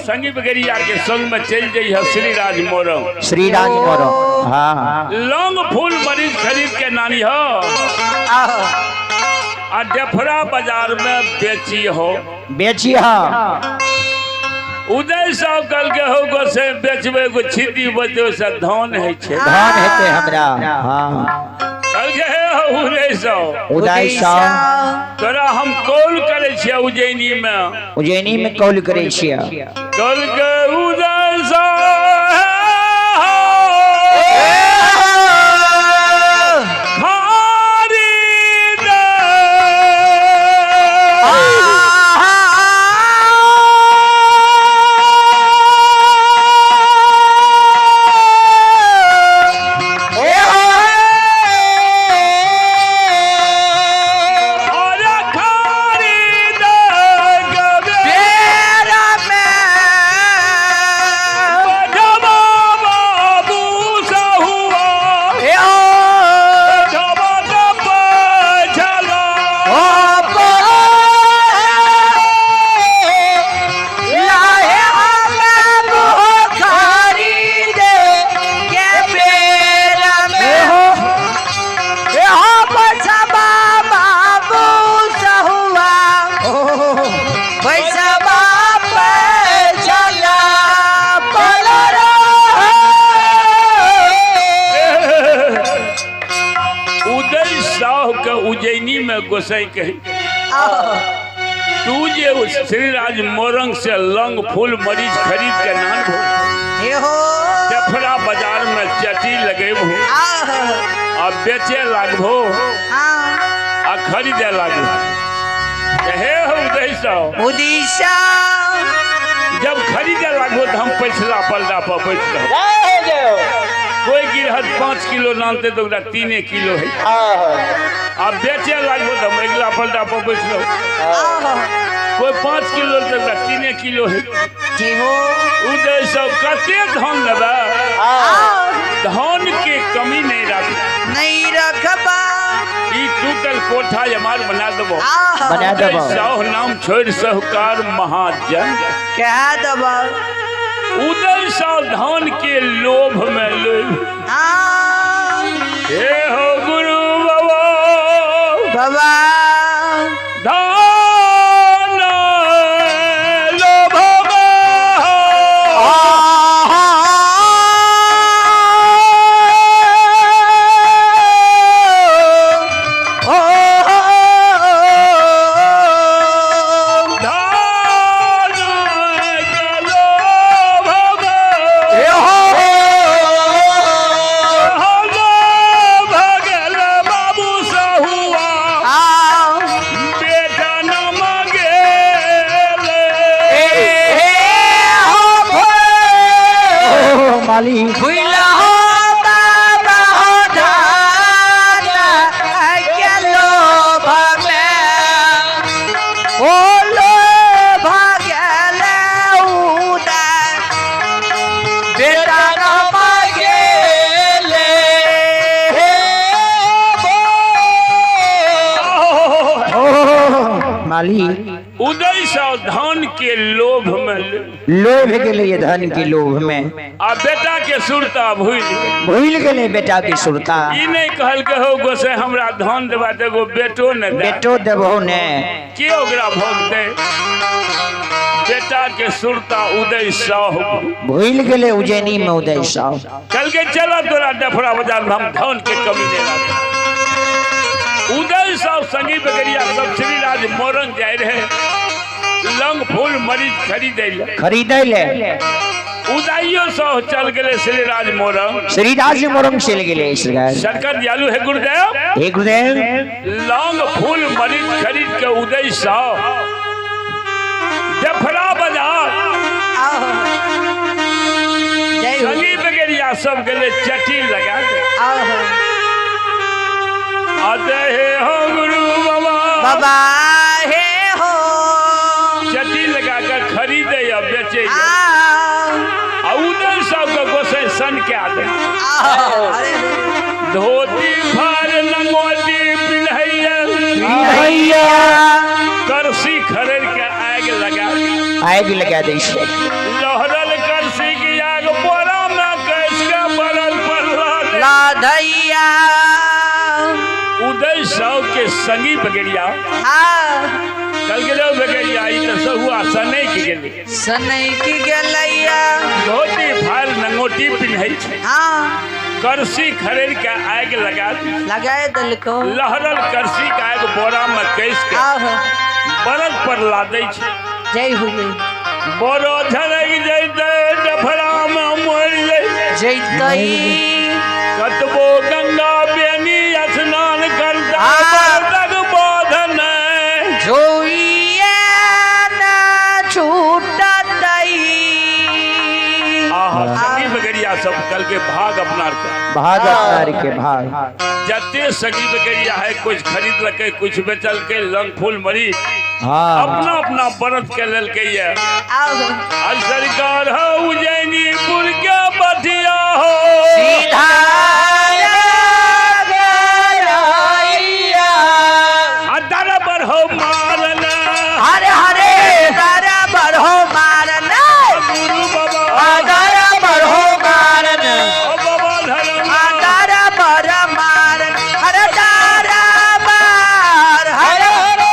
संगी बगैरिया के संग में चलि जइह श्रीराज मोरंग। श्रीराज मोरंग, हाँ। लौंग फूल मरीच खरीद के नानी हो आ डेफरा बाजार में बेची हो। बेची हो। उदय साहब कल के हो गो से बेचबे गो छिदी बचो से धन है छे। धन हेते हमरा, हाँ। कल के हे हो उदय साहब। उदय साहब। तोरा हम कॉल करे छियै उज्जैनी में। उज्जैनी में कॉल करे छियै। कल के उदय साहब उदय साह के उज्जैनी में गोसाई कही तू जे श्रीराज मोरंग से लंग फूल मरीच खरीद के नान हो डफरा बाजार में चटी लगेबो आ बेचे लागबो आ खरीदे लागबो। हे हो उदय साह। उदीशा जब खरीदे लागबो तो हम पैसला पलटा पर बैठ रहब। कोई गिरहत 5 किलो नानते तो ओकरा 3 किलो है। आ बेचे लागबो तो हम अगिला पलटा पर बैठ रहब। कोई 5 किलो तो ओकरा 3 किलो है। उदय सब कते धन लेबै, धन के कमी नहीं रख नहीं रखबा। ई टूटल कोठा हमार बना देबो। बना देबो। साहु नाम छोड़ साहूकार महाजन कह देबो। उदय साहु धन के लोभ में लोभ। हे हो गुरु बाबा बाबा धन लोभ में। उदय साव धन के लोभ में लोभ गेलै धन के लोभ में। आ बेटा के सुरता भूल भूल गेलै बेटा के सुरता। ई नहीं कहल के हो गोसे हमरा धन देबा त एगो बेटो ने दे। बेटो देबहो ने के ओकरा भोगते। बेटा के सुरता उदय साव भूल गेलै उज्जैनी में उदय साव। कल के चला तोरा डफरा बाजार में हम धन के कमी नहीं राखब। उदय साव संगी बगरिया सब श्रीराज मोरंग जाए रहे लंग फूल मरीच खरीदे ले। खरीदे ले। उदयो साव चल गए श्रीराज मोरंग। श्रीराज मोरंग चल गए श्रीराज। शंकर दयालु हे गुरुदेव। हे गुरुदेव। लौंग फूल मरीच खरीद के उदय साव डफरा बाजार संगी बगरिया सब गए चटी लगा के। आते हे हो गुरु बाबा बाबा हे हो चटी लगा कर खरीदे या बेचे। आ उदय साव के गोसाई सन के आदे धोती फार लंगोटी पिन्हैया करसी खरीद के आग लगा आगि लगा दै छै। लहरल करसी की आग बोरा में कैस के बरल पर लाधैया। उदय साव के संगी बगेरिया कल गेलो बगेरिया ई त सहुआ सनै के गेलै। सनै की गेलैया। धोती फाड़ नंगोटी पिन्है छै। हाँ। करसी खरीद के आगि लगा लगाए देलको। लहरल करसी के आगि बोरा में कैस के बरद पर लादै छै। जय हुए। बोरो झरक जैतै डफरा में मरि जैतै। कतबो गंगा बेनी स्नान करता बरदक बोधन जोइए ना छूटतै। आहा सगी बगरिया सब कल के भाग अपना के भाग अपना के भाग। जते सगी बगरिया है कुछ खरीद लके कुछ बेचल के लंग फूल मरी हाँ। अपना अपना बरत के ललके ये। आज सरकार हो उज्जैनीपुर के बटिया हो सीधा दरबर हो मारना। हरे हरे दरबर हो मारना। गुरु बाबा दरबर हो मारना। बाबा धर्म दरबर मारना। हरे दरबर हरे हरे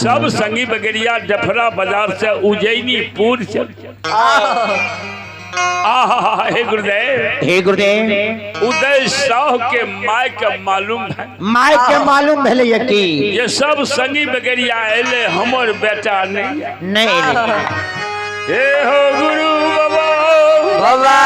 सब संगी बगरिया डफरा बाजार से उज्जैनीपुर चल। आहा हे गुरुदेव हे गुरुदेव। उदय साह के my के मालूम है। My के मालूम भेलै की ये सब संगी बगरिया एले हमर बेटा नहीं नहीं एले। हे हो गुरु बाबा बाबा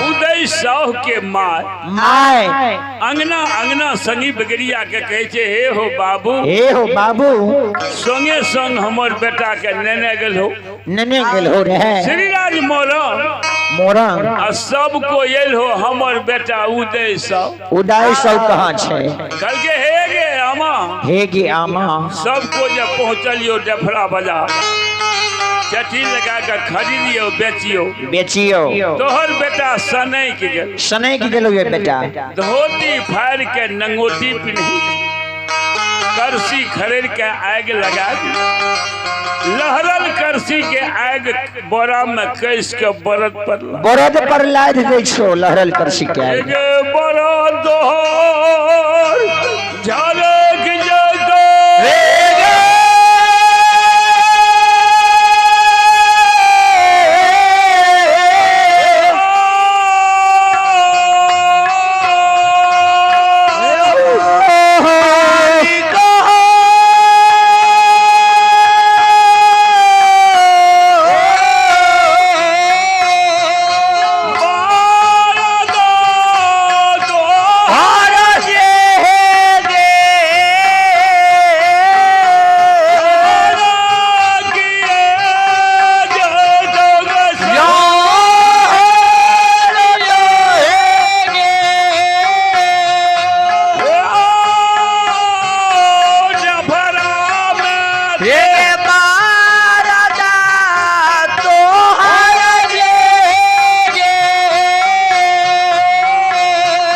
उदय साह के my my अंगना अंगना संगी बगरिया के कहे छे हे हो बाबू हे हो बाबू संगे संग हमर बेटा के नेने गेल हो नेने गेल हो रहे श्रीराज मोरंग मोरंग आ सबको एल हो हमर बेटा उदय साह। उदय साह कहाँ छे? कल के हे गे आमा हे गे आमा। सबको जब पहुँचलियो डफरा बाजार चटी लगा के खरीदियो बेचियो बेचियो तोहर बेटा सनै के गेल सनै के गेलो ये बेटा। धोती फाड़ के नंगोटी पिन्ही करसी खरीद के आग लगा लहरल करसी के आग बोरा में कैस के बरद पर बरद पर लाद दै छो लहरल करसी के आग बरद तोहर झलक जैतो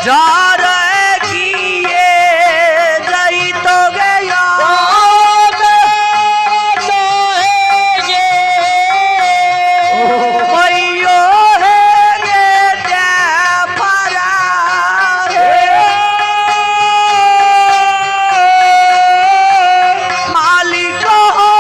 जर किए जई तो गया मैयो हे गे फरा मालिक हो।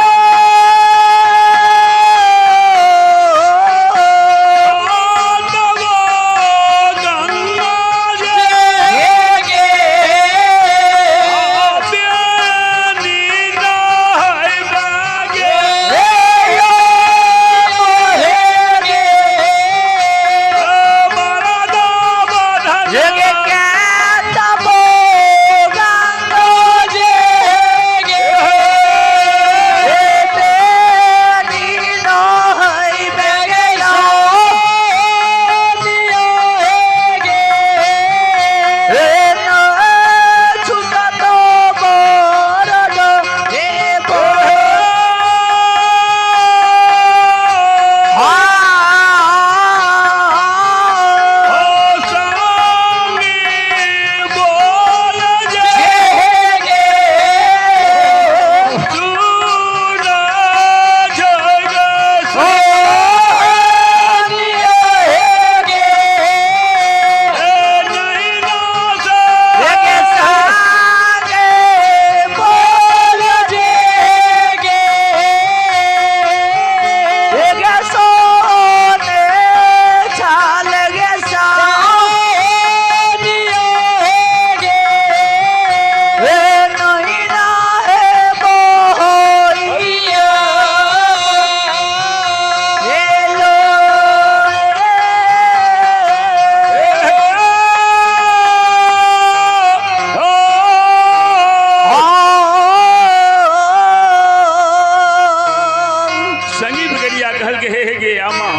संगीत गरिया कहल के हे हे गे आमा।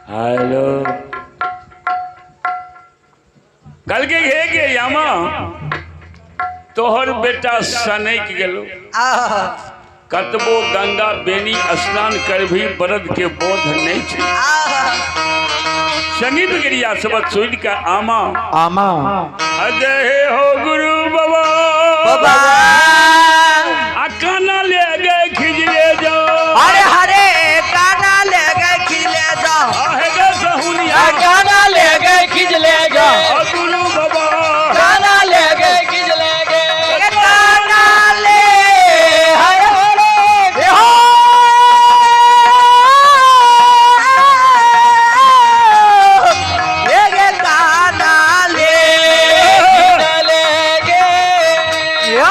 हेलो कल के हे गे यामा, तोहर बेटा सनक गेलो। कतबो गंगा बेनी स्नान करभी बरद के बोध नहीं छै। संगीत गिरिया सबक सुन के आमा आमा अजय हो गुरु बाबा बाबा आ काना ले गए खिजले जाओ। अरे हरे काना ले गए खिजले जाओ। आहे गे सहुनिया काना ले गए खिजले जाओ। गुरु बाबा काना ले गए खिजले गए काना ले हरे हरे हो। ये गे काना ले खिजले गे यो।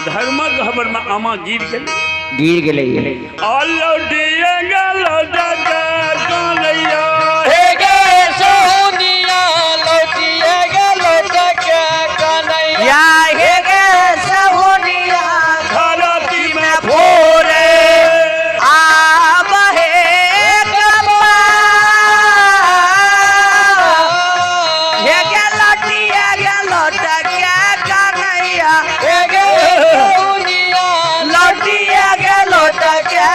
धर्मक खबर में आमा गिर गेल गिर गेलै। या हे गे सहुनिया फोरे आब हे कपा हे गे लटिया गे लटके कन्हैया हे गे लटिया गे लटके।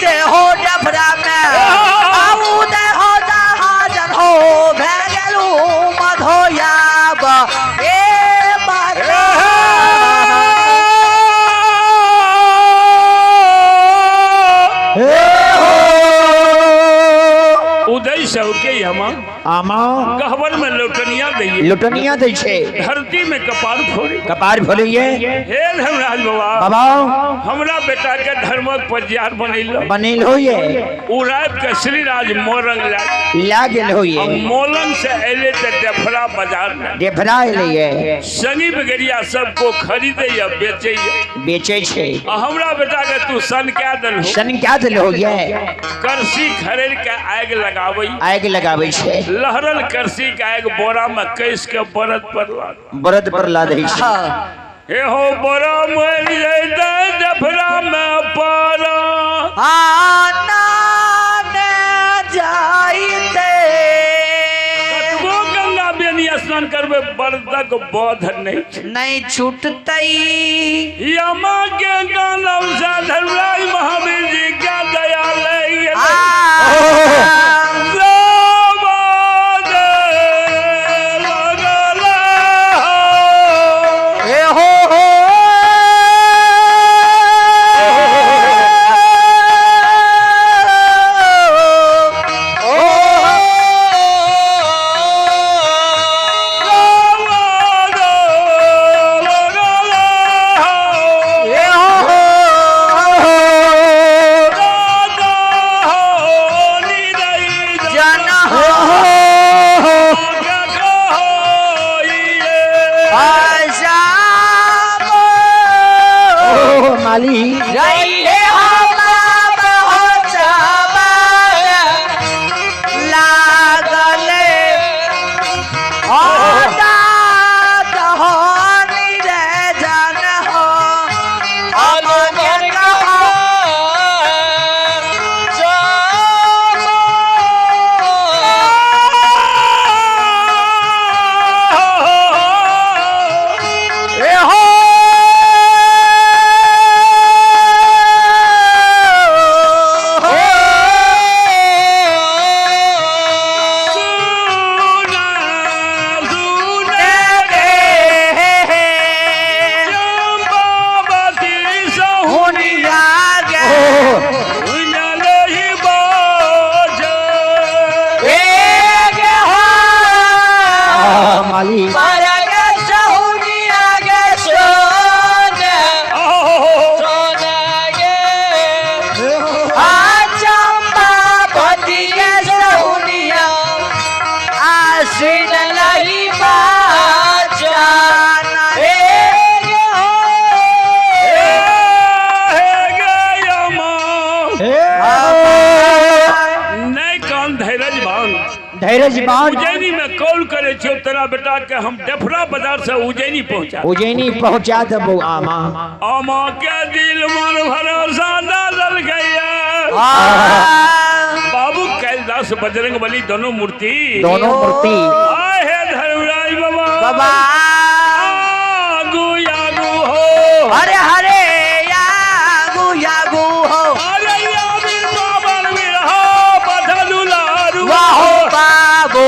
गे हो डफरा में आऊ दे हो जहाजन हो भे गेलू मधोयाब ए माता। उदय सबके हम आमा गहबर में लोटनिया दैये, लुटनिया दै छै, धरती में कपार फोड़े, कपार फोड़ैये। हे धर्मराज बाबा, बाबा हमरा बेटा के धर्मक पजियार बनैलो, बनेल होइए। उड़ाब के श्रीराज मोरंग ला गेल होइए। मोलंग से अले ते डेफरा बाजार में, डेफरा एलैये। संगी बगरिया सबको खरीदे या बेचे, बेचे छै। हमरा बेटा के तू सन क्या दल हो, सन क्या दल होइए। करसी खरीद के आग लगावे, आग लगावे छै। लहरल करसी के आग बोरा में कैस के बरद पर ला, बरद पर ला दै छै। हे हो बोरा मर जैते डफरा में पारा आना ने जाइते। कतबो गंगा बेनी स्नान करबे बरदक बोध नहीं छै, नहीं छूटतई। यमा के गानव से धर्मराज महावीर जी के दया ले गेलै। हे हो हो हे हो जन हो आशाम ओ माली रहे हो लागले रे जन हो अमन कहा। ए हो हुनिया गे ए गे हो माली गे सहुनिया गे सोने आ चंपापति गे सहुनिया आसीन लही बाचान ए गे हो। नहीं कान धैरज भान, धैरज बान उज्जैनी में कॉल करे छियो तेरा बेटा के हम डेफरा बाजार से उज्जैनी पहुंचा, उज्जैनी पहुंचा देबो। आमा आमा के दिल मन भरोसा दल गया। बाबू कैलदास बजरंग बली दोनों मूर्ति, दोनों मूर्ति आए हे धर्मराज बाबा, बाबा आगू आगू हो, हरे हरे यागू यागू हो, अरे या वीर बाबन वीर हो बदलू लारू वाहो बाबू